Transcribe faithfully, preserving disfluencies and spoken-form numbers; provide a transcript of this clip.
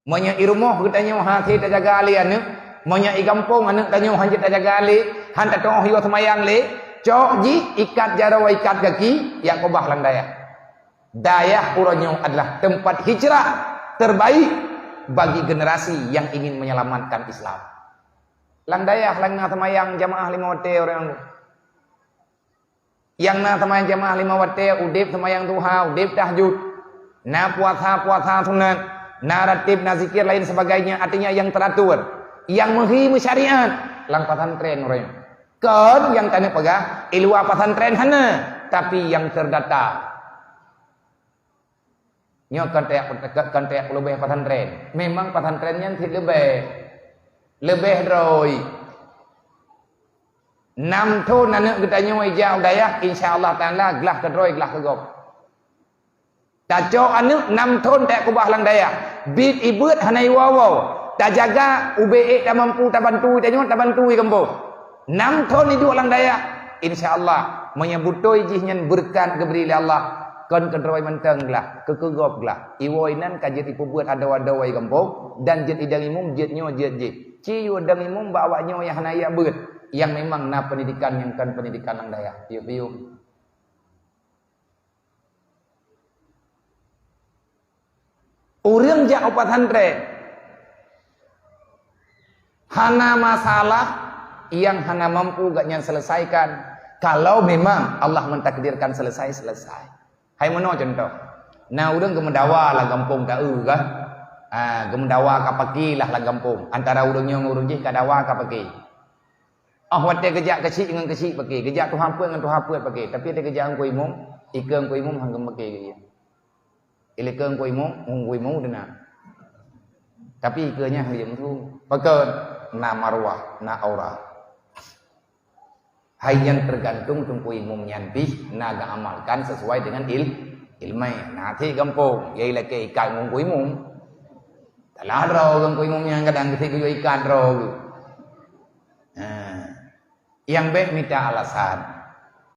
Meunyoe i rumoh geutanyoe hase tajaga lé aneuk, meunyoe i gampông aneuk tanyoe hana jeuet tajaga lé, han tatuoh yue seumayang lé, cok jih ikat jaroe ikat gaki, jak keubah lam dayah. Dayah uroe nyoe adalah tempat hijrah terbaik bagi generasi yang ingin menyelamatkan Islam. Lam dayah nyang na seumayang jamaah lima watèe ureueng. Nyang na seumayang jamaah lima watèe, udép seumayang duha, udép tahajud. Na puasa-puasa sunat, na ratib, na zikir lain sebagainya, artinya nyang teratur, nyang meuhi meusyariat lam pesantren uroe nyoe. Kon nyang taneuk peugah i luwa pesantren hana, tapi nyang terdata. Nyoe kon tajak, kon tajak peuleubeh pesantren. Memang pesantren nyan cit leubeh. Leubeh droe. Nam thon aneuk geutanyoe ijak u dayah, insya Allah Taala glah keudroe glah keugop. Tacok aneuk nam thon tajak keubah lam dayah. Bit ibeuet hana iwoe-woe. Tajaga ubé ék tamampu tabantu tanyoe, tabantu i gampông. Nam thon iduek lam dayah, insya Allah, meunyoe beutôi jih nyan beureukat geubri lé Allah, kon keudroe mantong glah, keu keugop glah. Iwoe inan ka jeuet ipeubuet adoe-adoe i gampông, dan jeuet idong imum, jeuet nyoe, jeuet jih. Ci yue dong imum bak awak nyoe nyang hana ijak beuet. Nyang memang na pendidikan nyang kon pendidikan lam dayah. Piôh-piôh. Ureueng jak u pesantren hana masalah nyang hana mampu gobnyan selesaikan. Kalau memang Allah mentakdirkan selesai, selesai. Hai meunoe contoh. Na ureueng geumeudawa lam gampông taeu kah? Ha, geumeudawa ka paki lah lam gampông. Antara ureueng nyoe ngon ureueng jih ka dawa ka paki. Oh, watèe geujak keuchik ngon keuchik paki, geujak tuha peuet ngon tuha peuet paki. Tapi watèe geujak ngon Teungku Imum, ikeue Teungku Imum han geumeuke geuh. Ileukeu Teungku Imum, Teungku Imum deuh na. Tapi ikeue nyan han jeuet meusu. Pakon? Na marwah, na aura. Hai nyan tergantung Teungku Imum nyan pih na geuamalkan sesuai dengan il-, ileumèe. Na cit gampông, ya ilakèe ikat ngon Teungku Imum. Salah droe Teungku Imum nyan kadang cit geuyue ikat droe geuh. Ha. Nyang bèk mita alasan.